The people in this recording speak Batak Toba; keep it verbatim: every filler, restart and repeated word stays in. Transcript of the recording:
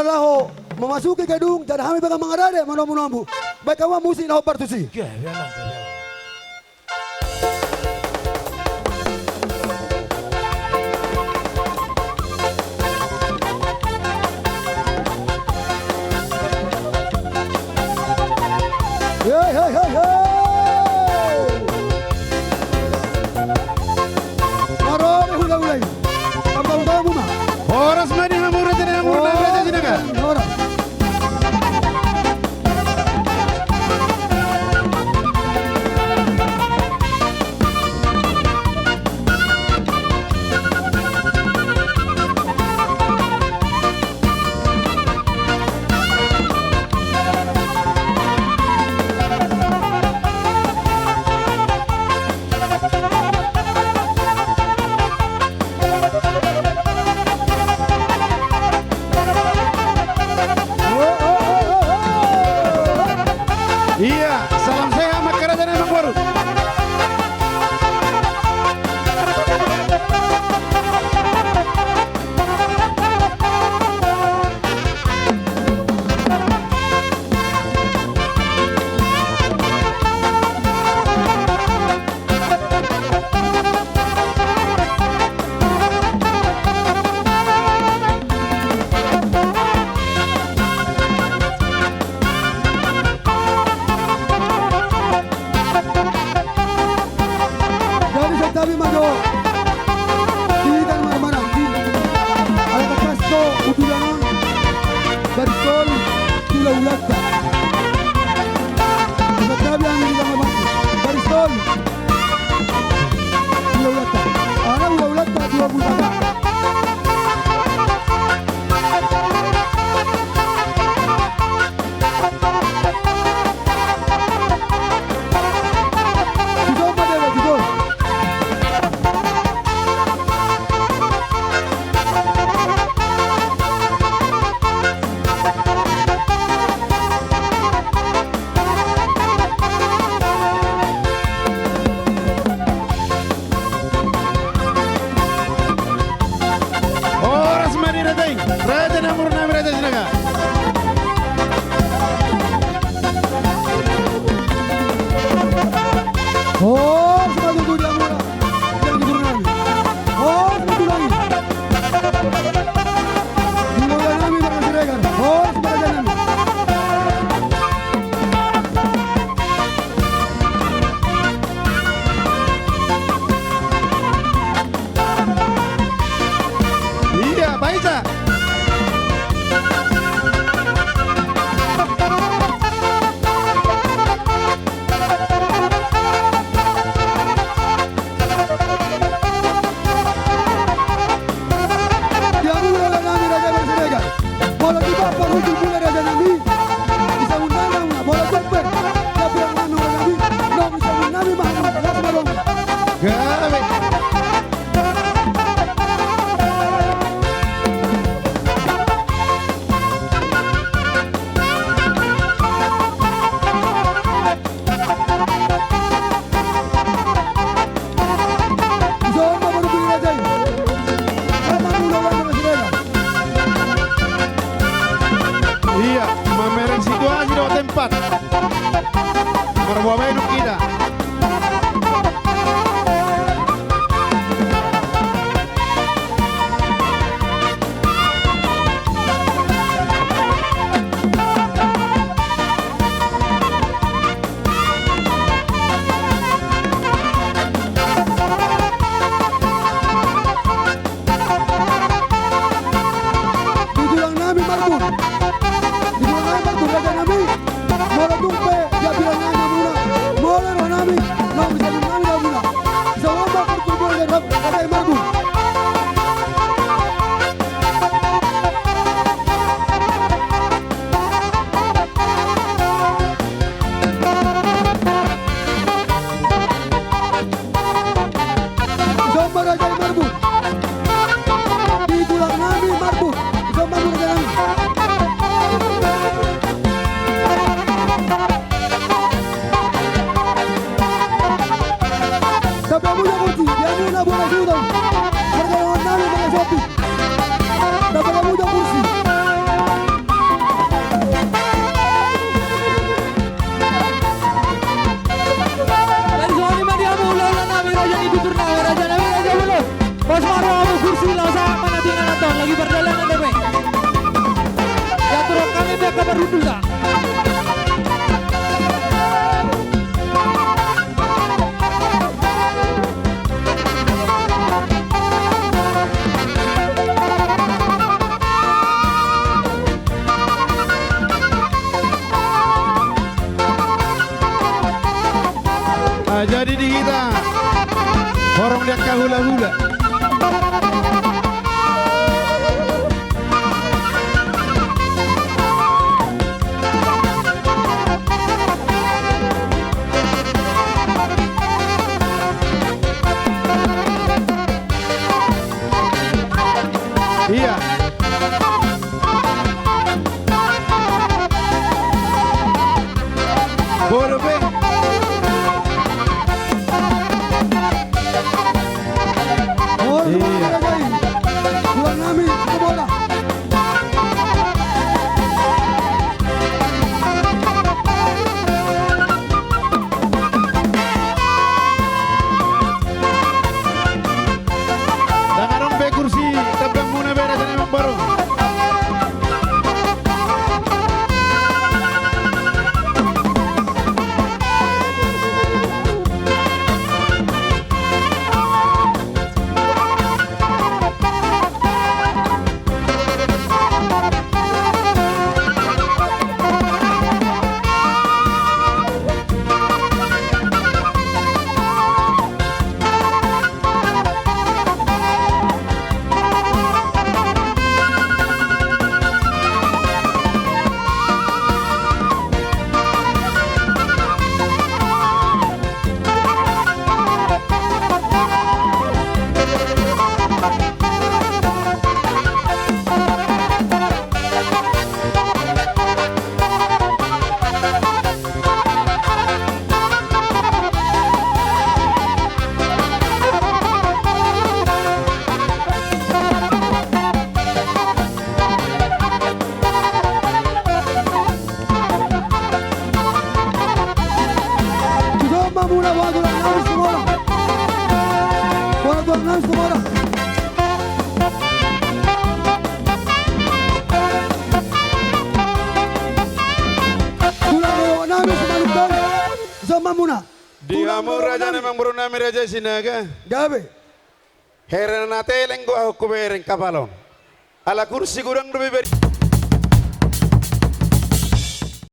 laho memasuki gedung, jala hami pe mangarade manomu-nomu. Baen hamu ma musik na hombar tusi. Hei, hei, hei, hei! Marore hulahula i. Tamba utamu ma. Horas ma di hamu raja ni hamu na raja Sinaga. Horas. Ia, salam sehat ma raja ni amangboru. Jadi santabi ma jo. Di hita na marhahamaranggi. Ala tangkas do udulangan. Baris solu. Hulahulanta. Santabi hami di hita na marhahamaranggi. Baris solu. Hulahulanta. Ala hulahulanta dua puluh satu. Horas ma di raja i, raja ni amangborunami raja Sinaga. Horas ma tutu di amangborunami. Horas ma tulang i. Hulahula nami marga Siregar. Horas ma raja nami. Ia, baisa. Di hamu hulahula nami raja ni Siregar. Molo tung pe parhundul muna raja nami. Di sangun nami na molo tung pe. Di hambirang nami hulahula nami. Nunga di sangun nami ma hamu. Las ma rohamu. Gabe. Dison ma baru bini raja i. Sama mula wan na sirena. Ia, mamereng situasi dohot tempat. Marboa baenuk hita. Di tulang nami marbun. Di tulang nami marbun, raja nami. Molo tung pe di hambirang nami hamuna. Molo roha nami, naung di sangun nami hamuna. Songon ma parhundul muna raja marbun. Dison ma raja i marbun. Di tulang nami marbun. Dison ma muna raja nami. Tapi amu jo kursi, dia ni na bola sudah. Marga nami marga Sopi. Tapi amu jo kursi. Sila sama nanti nonton lagi pardalanan dope. Ya turun kami biar kabar hundul dah. Ah, jadi di hita horong di angka hulahula. Iya. Bodo pe. Iya. Ndang adong be kursi tambangmuna be raja ni amangboru. Sude ma muna, boha tulang nami Sumorang. Boha tulang nami Sumorang. Tulang nami Simalungun. Sude ma muna. Di hamu raja ni amangboru nami Raja Sinaga. Gabe. Hera na teleng do ahu hubereng kapal on. Ala kursi godang do beberi.